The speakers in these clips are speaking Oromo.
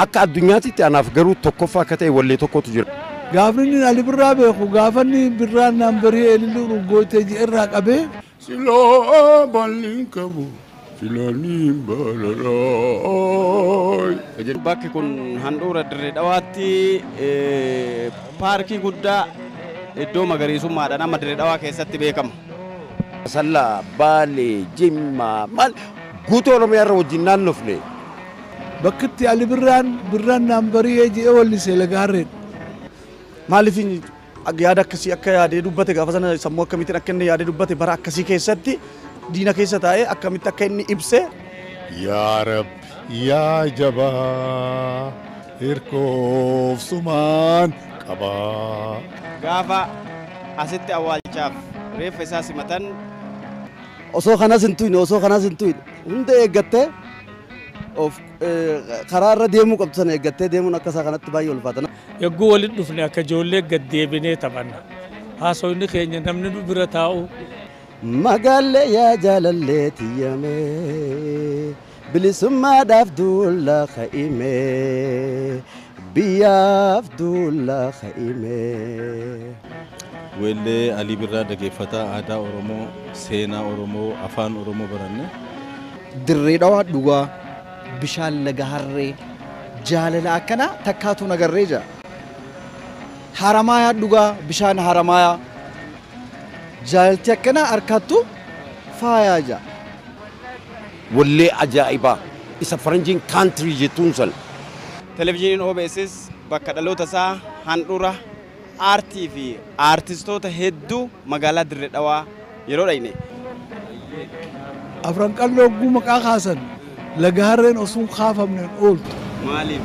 Akka addunyaatti anaaf garuu tokkoffaa akka ta'e wallee tokkotu jira. Gaafni inni Ali Birraa beeku gaafanni Birraan naan barii eelillee urgootee irraa qabee. Silaa bal'in qabu silaa balalaa. Bakki kun handhuura Dirree Dhawaatti paarkii guddaa iddoo magariisummaadhaan amma Dirree Dhawaa keessatti beekama. Sallaa, Baalee, Jimmaa, maal guutuu Oromiyaa irra wajjin naannofne. Bakkitti Ali Birraan Birraan naan barii ji'ee wallisee laga harreedha. Maaliif yaada akkasii akka yaadee dubbate gaafa sana sammuu akkamittiin akka inni yaadee dubbate bara akkasii keessatti diina keessa taa'ee akkamitti akka inni ibse. Yaa Rabbi yaa jabaa hirkoofsumaan qabaa. Gaafa asitti awwaalchaaf reeffa isaa simatan. Osoo kanas hin tuyne osoo kanas hin tuyne hunda eeggattee of karaa irra deemuu qabdu sana eeggattee deemuun akka isaa kanatti baay'ee ulfaata. Yogguu walitti dhufne akka ijoollee gad deebinee taphanna. Haasawni keenya namni nu bira taa'u. Magaallee yaa jaalallee tiyyamee bilisummaadhaaf duula ka'imee biyyaaf duula ka'imee. Weellee Alii Birraa dhaggeeffataa aadaa Oromoo, seenaa Oromoo, afaan Oromoo baranne. Dirree Dhawaa dhugaa bishaan laga harree jaalala akkanaa takkaatu nagarree jira. Haramaayaa dhugaa bishaan haramaayaa jaalalti akkanaa harkattu faayaa jira. Wallee ajaa'ibaa isa faranjiin kaantirii jettuun sana. Televezyiiniin OBSs bakka dhaloota isaa handhuura aartii fi aartistoota hedduu magaalaa Dirree Dhawaa yeroo dhayne. Afran qalloo hogguu maqaa kaasan laga harreen osoo hin kaafamneen ooltu. Maaliif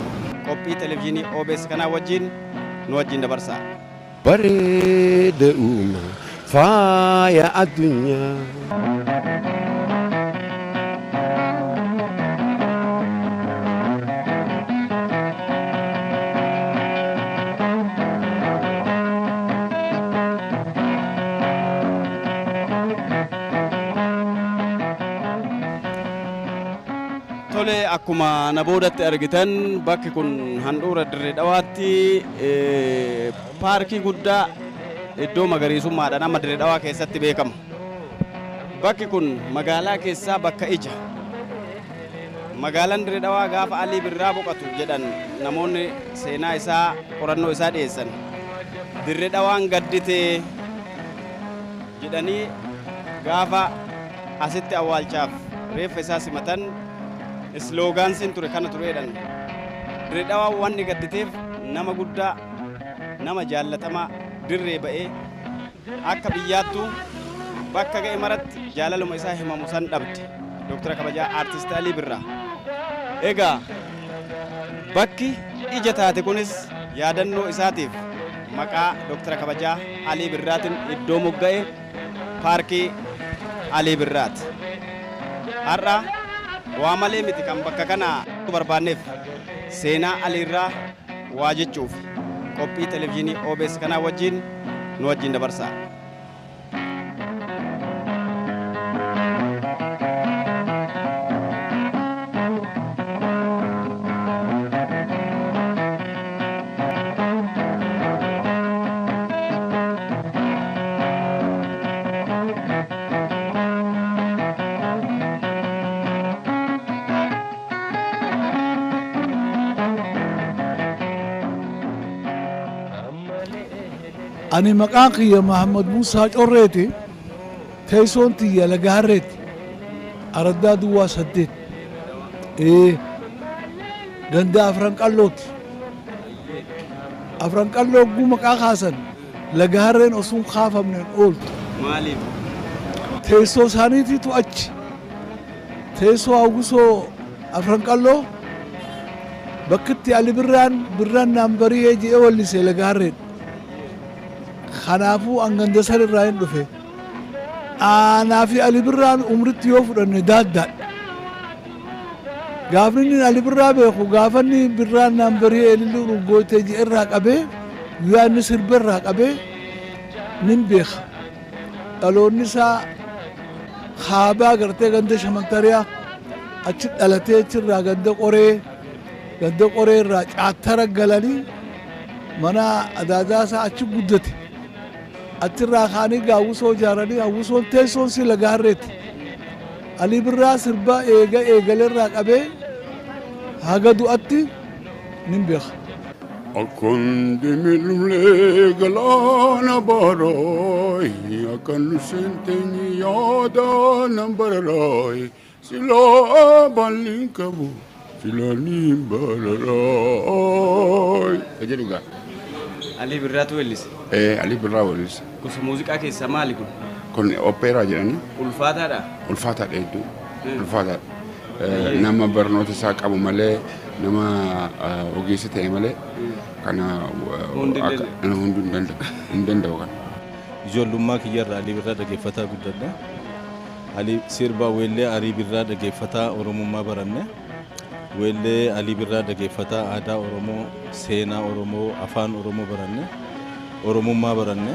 qophii televezyiinii OBS kanaa wajjin nu wajjin dabarsaa. Bareeda uumaa faaya addunyaa. Tole akkuma na boodatti argitan bakki kun handhuura Dirree Dhawaatti paarkii guddaa iddoo magariisummaadhaan amma Dirree Dhawaa keessatti beekama. Bakki kun magaalaa keessaa bakka ija. Magaalaan Dirree Dhawaa gaafa Alii Birraa boqotu jedhan namoonni seenaa isaa qorannoo isaa dhiyeessan. Dirree Dhawaan gadditee jedhanii gaafa asitti awwaalchaaf reeffa isaa simatan isloogaansiin ture kana tureedhan. Dirree Dhawaan wanni gadditeef nama guddaa nama jaallatamaa dirree ba'ee akka biyyaattu bakka ga'e maratti jaalaluma isaa himamu san dhabde. Dooktara kabajaa Aartist Alii Birraa. Egaa bakki ija taate kunis yaadannoo isaatiif maqaa Dooktara kabajaa Alii Birraatiin iddoo mogga'e paarkii Alii Birraati. Har'a waa malee miti kan bakka kana barbaanneef seenaa Aliirraa waa jechuuf qophii televezyiinii OBS kanaa wajjin nu wajjin dabarsaa. Ani maqaan kiyya Mahammad Muusaa Correeti. Teessoon tiyya laga harreeti. Araddaa Duwwaa 8. Ganda Afran Qallooti. Afran Qalloo hogguu maqaa kaasan laga harreen osoo hin kaafamneen ooltu. Maaliif? Teessoo isaaniititu achi. Teessoo hawwisoo Afran Qalloo bakkitti Ali Birraan Birraan naan barii ji'ee wallisee laga harreedha. Kanaafuu an ganda san irraa hin dhufe. Aanaa fi Ali Birraan umritti yoo fudhanne daaddaadha. Gaafni inni Ali Birraa beeku gaafanni Birraan naan barii eelillee urgootee ji'e irraa qabee guyyaa inni sirba irraa qabee nin beeka. Dhaloonni isaa kaabaa gartee ganda shamantariyaa achi dhalatee achirraa ganda qoree Ganda qoree irraa caattara galanii mana adaadaasaa achi guddate. Achirraa kaanii gaawwisoo ijaaranii hawwisoon teessoon si Laga Harreetti. Alii Birraa sirba eega eegalerraa qabee haga du'atti nin beeka. Akkun dimillee galaana baarooy akkan senteenyi yaada nan bararooy silaa bal'in qabu silaa bararooy. Jedhu gaa. Alii Birraatu weellise. Alii Birraa weellise. Gosa muuziqaa keessaa maali kun? Kun opeeraa jedhani. Ulfaataadha? Ulfaataadha hedduu. Ulfaataadha. Nama barnoota isaa qabu malee nama ogeessa ta'e malee kana Hundi hin hunduu hin danda'u. Hin danda'u kana. Ijoollummaa kiyyarraa Alii Birraa dhaggeeffataa guddadha. Alii sirba weellee Alii Birraa dhaggeeffataa Oromummaa baranne. Weellee Alii Birraa dhaggeeffataa aadaa Oromoo, seenaa Oromoo, afaan Oromoo baranne. Oromummaa baranne.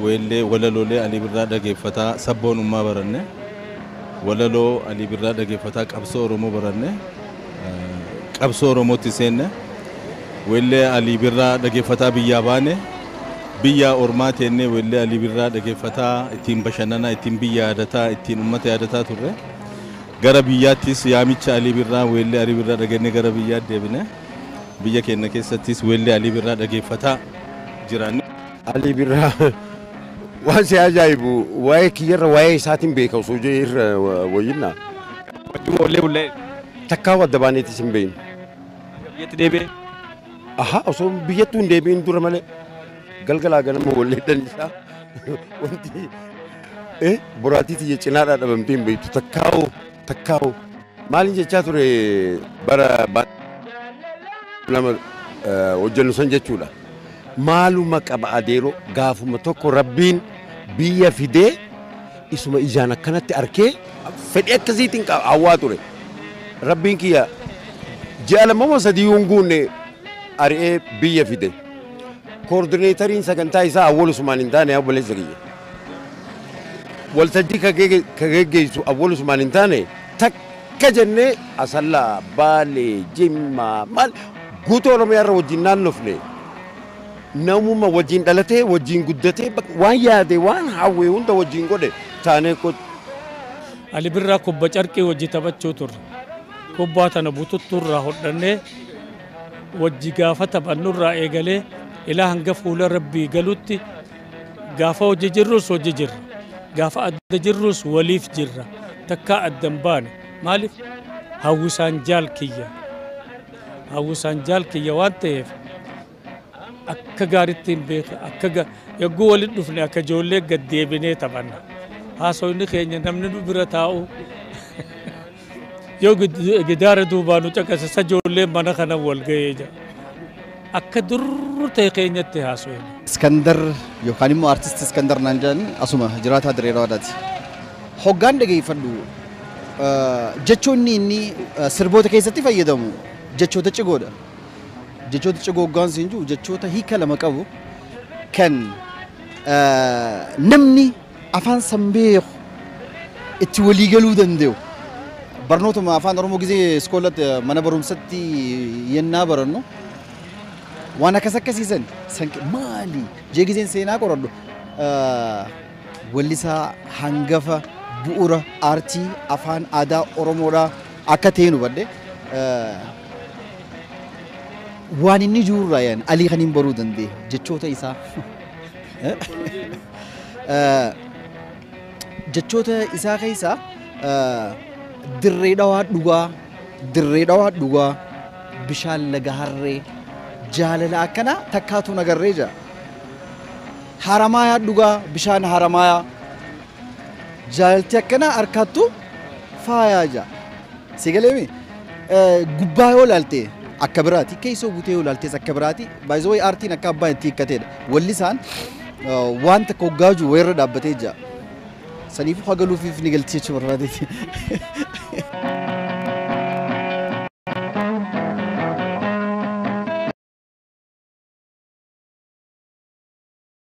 Weellee walaloolee Alii Birraa dhaggeeffataa sabboonummaa baranne. Walaloo Alii Birraa dhaggeeffataa qabsoo Oromoo baranne. Qabsoo Oromootti seenne. Weellee Alii Birraa dhaggeeffataa biyyaa baane. Biyya ormaa teennee weellee Alii Birraa dhaggeeffataa ittiin bashannanaa, ittiin biyya yaadataa, ittiin uummata yaadataa turre. Gara biyyaattis yaamicha Alii Birraa weellee Alii Birraa dhageenyee gara biyyaatti deebine. Biyya keenya keessattis weellee Alii Birraa dhaggeeffataa jiraanne. Alii Birraa waan si ajaa'ibu waa'ee kiyyarra waa'ee isaatiin beeka osoo jee irra wayyinna. Wajjuma wallee bullee. Takkaa wadda baaneetis hin beeknu. Biyyatti deebi'ee. Aha osoo biyyattuu hin deebi'in dura malee galgalaa ganama walleedhan isaa wanti boraatii tiyya cinaadhaa dhabamtee hin beektu takkaa'oo takkaa'oo maaliin jechaa ture bara lama hojjennu san jechuudha. Maaluma qaba adeeroo gaafuma tokko rabbiin biyya fidee isuma ijaan akkanatti arkee fedhii akkasiitiin hawwaa ture. Rabbiin kiyya ji'a lama sadii hin guunne ari'ee biyya fide. Koordineetariin sagantaa isaa awwal Usmaan hin taane obboleessa kiyya. Waltajjii ka geggeessu awwal Usmaan hin taane takka jennee Asallaa, Baalee, Jimmaa maal guutuu Oromiyaa irra wajjin naannofne. Namuma wajjin dhalatee wajjin guddatee waan yaade waan hawwe hunda wajjin godhe taanee ko. Ali Birraa kubba carqii wajji taphachuu turre. Kubbaa tana bututtuurraa hodhannee wajji gaafa taphannurraa eegalee ilaa hanga fuula rabbii galutti gaafa hojii jirrus hojii jirra. Gaafa adda jirrus waliif jirra. Takkaa adda hin baane. Maaliif? Hawwisaan jaal kiyya. Hawwisaan jaal kiyya waan ta'eef akka gaariitti hin beeka. Akka yogguu walitti dhufne akka ijoollee gad deebinee taphanna. Haasawni keenya namni nu bira taa'u yoo gidaara duubaa nu caqasa isa ijoolleen mana kana wal ga'ee jira. Akka dur ta'e keenyatti haasawni. Iskandar yookaan immoo artist Iskandar naan jedhani asuma jiraataa Dirree Dawaadhaati. Hoggaan dhageeffadhu jechoonni inni sirboota keessatti fayyadamu jechoota cigoodha. Jechoota cigoo hoggaan siin jiru jechoota hiika lama qabu kan namni afaan san beeku itti walii galuu danda'u. Barnootuma afaan Oromoo gisee iskoolatti mana barumsatti yennaa barannu waan akkas akkasiisan san maali jee giseen seenaa qoradhu wallisaa hangafa bu'uura aartii afaan aadaa Oromoodhaa akka ta'e nu hubadhe waan inni jirurraa yaan Alii kan hin baruu danda'e jechoota isaa jechoota isaa keessaa Dirree Dhawaa dhugaa Dirree Dhawaa dhugaa bishaan laga harree jaalala akkanaa takkaatu nagarree jira. Haramaayaa dhugaa bishaan haramaayaa jaalalti akkanaa harkattu faayaa jira. Si galeemi gubbaa yoo ilaalte akka biraati keessoo guutee yoo ilaaltes akka biraati baay'ee aartiin akka abbaan itti hiikkateedha. Wallisaan waan takka hoggaa jiru wayirra dhaabbatee jira. Saniifuu hagaluufiif ni galti jechuu barbaadeeti.